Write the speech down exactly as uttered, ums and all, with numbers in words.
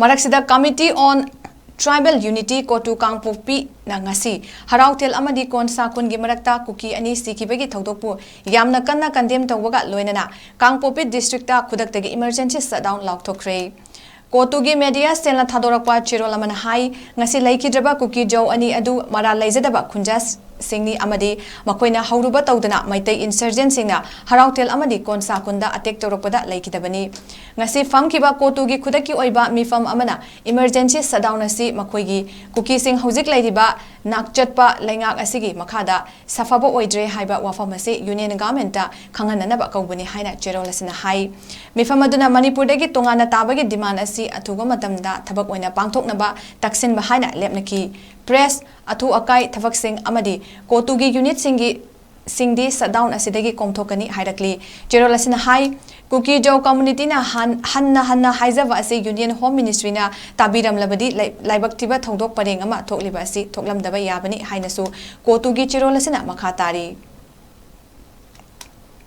ꯃꯔꯛꯁꯤꯗ Committee on Tribal Unity ꯀꯣꯇꯨ ꯀꯥꯡꯄꯣꯛꯄꯤꯅ ꯉꯁꯤ ꯍꯔꯥꯎꯊꯦꯜ ꯑꯃꯗꯤ ꯀꯣꯟꯁꯥ ꯈꯨꯟꯒꯤ ꯃꯔꯛꯇ ꯀꯨꯀꯤ ꯑꯅꯤ ꯁꯤꯈꯤꯕꯒꯤ ꯊꯧꯗꯣꯛꯄꯨ ꯌꯥꯝꯅ ꯀꯟꯅ condemn ꯇꯧꯕꯒ ꯂꯣꯏꯅꯅ ꯀꯥꯡꯄꯣꯛꯄꯤ districtꯇ ꯈꯨꯗꯛꯇꯒꯤ emergency shutdown ꯂꯥꯎꯊꯣꯛꯈ꯭ꯔꯦ꯫ ꯀꯣꯇꯨꯒꯤ media cellꯅ ꯊꯥꯗꯣꯔꯛꯄ ꯆꯦꯔꯣꯜ ꯑꯃꯅ ꯍꯥꯏ, ꯉꯁꯤ ꯂꯩꯈꯤꯗ꯭ꯔꯕ ꯀꯨꯀꯤ ꯖꯧ ꯑꯅꯤ ꯑꯗꯨ ꯃꯔꯥꯜ ꯂꯩꯖꯗꯕ ꯈꯨꯟꯖꯥꯁꯤꯡꯅꯤ ꯑꯃꯗꯤ ꯃꯈꯣꯏꯅ ꯍꯧꯔꯨꯕ ꯇꯧꯗꯅ ꯃꯩꯇꯩ insurgentꯁꯤꯡꯅ ꯍꯔꯥꯎꯊꯦꯜ ꯑꯃꯗꯤ ꯀꯣꯟꯁꯥ ꯈꯨꯟꯗ attack ꯇꯧꯔꯛꯄꯗ ꯂꯩꯈꯤꯗꯕꯅꯤ꯫ ꯉꯁꯤ ꯐꯝꯈꯤꯕ ꯀꯣꯇꯨꯒꯤ ꯈꯨꯗꯛꯀꯤ ꯑꯣꯏꯕ ꯃꯤꯐꯝ ꯑꯃꯅ emergency shutdown ꯑꯁꯤ ꯃꯈꯣꯏꯒꯤ ꯀꯨꯀꯤꯁꯤꯡ ꯍꯧꯖꯤꯛ ꯂꯩꯔꯤꯕ ꯅꯥꯛꯆꯠꯄ ꯂꯩꯉꯥꯛ ꯑꯁꯤꯒꯤ ꯃꯈꯥꯗ ꯁꯥꯐꯕ ꯑꯣꯏꯗ꯭ꯔꯦ ꯍꯥꯏꯕ ꯋꯥꯐꯝ ꯑꯁꯤ Union Governmentꯇ ꯈꯪꯍꯟꯅꯅꯕ ꯀꯧꯕꯅꯤ ꯍꯥꯏꯅ ꯆꯦꯔꯣꯜ ꯑꯁꯤꯅ ꯍꯥꯏ꯫ ꯃꯤꯐꯝ ꯑꯗꯨꯅ ꯃꯅꯤꯄꯨꯔꯗꯒꯤ ꯇꯣꯉꯥꯟꯅ ꯇꯥꯕꯒꯤ demand ꯑꯁꯤ ꯑꯊꯨꯕ ꯃꯇꯝꯗ ꯊꯕꯛ ꯑꯣꯏꯅ ꯄꯥꯡꯊꯣꯛꯅꯕ ꯇꯛꯁꯤꯟꯕ ꯍꯥꯏꯅ ꯂꯦꯞꯅꯈꯤ꯫ Press, ꯑꯊꯨ ꯑꯀꯥꯏ ꯊꯕꯛꯁꯤꯡ ꯑꯃꯗꯤ ꯀꯣꯇꯨꯒꯤ unitꯁꯤꯡꯒꯤ ꯁꯤꯡꯗꯤ shutdown ꯑꯁꯤꯗꯒꯤ ꯀꯣꯝꯊꯣꯛꯀꯅꯤ ꯍꯥꯏꯔꯛꯂꯤ꯫ ꯆꯦꯔꯣꯜ ꯑꯁꯤꯅ ꯍꯥꯏ, ꯀꯨꯀꯤ ꯖꯧ communityꯅ ꯍꯟ-, ꯍꯟꯅ ꯍꯟꯅ ꯍꯥꯏꯖꯕ ꯑꯁꯤ Union Home Ministryꯅ ꯇꯥꯕꯤꯔꯝꯂꯕꯗꯤ ꯂꯩ-, ꯂꯥꯏꯕꯛ ꯊꯤꯕ ꯊꯧꯗꯣꯛ ꯄꯔꯦꯡ ꯑꯃ ꯊꯣꯛꯂꯤꯕ ꯑꯁꯤ ꯊꯣꯛꯂꯝꯗꯕ ꯌꯥꯕꯅꯤ ꯍꯥꯏꯅꯁꯨ ꯀꯣꯇꯨꯒꯤ ꯆꯦꯔꯣꯜ ꯑꯁꯤꯅ ꯃꯈꯥ ꯇꯥꯔꯤ꯫